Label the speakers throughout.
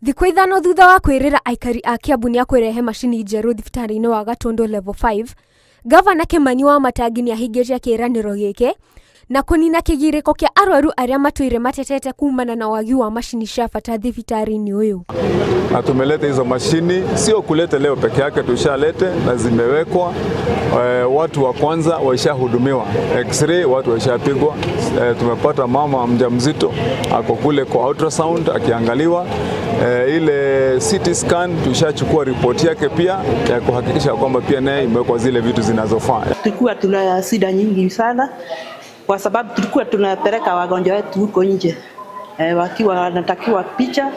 Speaker 1: Thikũ 5 thutha wa kwĩrĩra aikari a Kiambu nĩakũrehe macini njerũ thibitarĩ-inĩ wa Gatundu Level 5, Gavana Kĩmani Wamatangi nĩahingĩtie kĩĩranĩro gĩkĩ na kũnina kĩgirĩko kĩa arwaru arĩa matũire matetete kumana na wagi wa macini cia bata thibitarĩ-inĩ ũyũ.
Speaker 2: Na tumeleta hizo mashini, sio kuleta leo peke yake, tushalete na zimewekwa. Watu wa kwanza waishahudumiwa, x-ray watu waishapigwa. Tumepata mama mjamzito ako kule kwa ultrasound akiangaliwa. Ile CT scan tushachukua ripoti yake pia ya kuhakikisha kwamba pia naye imewekwa zile vitu zinazofaa.
Speaker 3: Tulikuwa tuna shida nyingi sana kwa sababu tulikuwa tunapeleka wagonjwa wetu huko nje, wakiwa wanatakiwa picha,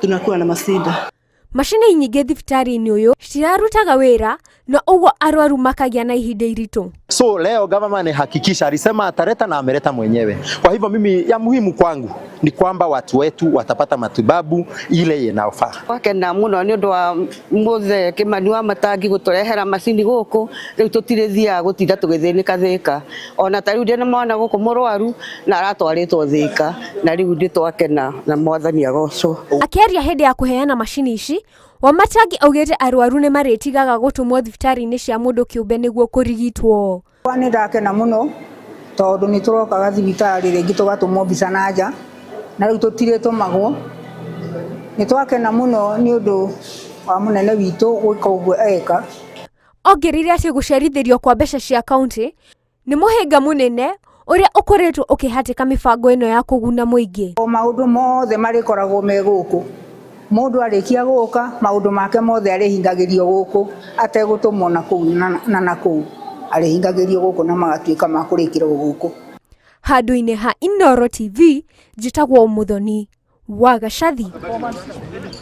Speaker 3: tunakuwa na masida.
Speaker 1: Macini nyingĩ thibitarĩ-inĩ ũyũ citirarutaga wĩra na ũguo arwaru makagĩa na ihinda iritũ.
Speaker 4: So leo government amehakikisha, alisema ataleta na ameleta mwenyewe. Kwa hivyo mimi ya muhimu kwangu ni kwamba watu wetu watapata matibabu ile inayofaa.
Speaker 5: Twakena muno ni undu wa muthee Kimani Wamatangi guturehera macini guku. Riu tutirithiaga gutinda tugithinika Thika. Ona ta riu ndina mwana guku murwaru na aratwaritwo Thika, na riu ni twakena na Mwathani agocwo.
Speaker 1: Akĩaria hĩndĩ ya kũheana macini ici, Wamatangi augĩte arwaru nĩ marĩtigaga gũtũmwo thibitarĩ-inĩ cia mũndũ kĩũmbe nĩguo kũrigitwo.
Speaker 6: Nĩ ndakena mũno tondũ nĩ tũrokaga thibitarĩ rĩngĩ tũgatũmwo mbica na nja na rĩu tũtirĩtũmagwo. Nĩ twakena mũno nĩ ũndũ wa mũnene witũ gwĩka ũguo eka.
Speaker 1: Ongereire atĩ gũcerithĩrio kwa mbeca cia kaunti nĩ mũhĩnga mũnene ũrĩa ũkoretwo ũkĩhatĩka mĩbango ĩno ya kũguna mũingĩ.
Speaker 6: O maũndũ mothe marĩkoragwo me gũkũ. Mũndũ arĩkia gũka maũndũ make mothe arĩhingagĩrio gũkũ ategũtũmwo na kũu na na kũu, arĩhingagĩrio gũkũ na magatuĩka ma kũrĩkĩrwo gũkũ.
Speaker 1: Handũ-inĩ ha Inooro TV, njĩtagwo Muthoni wa Gacathi.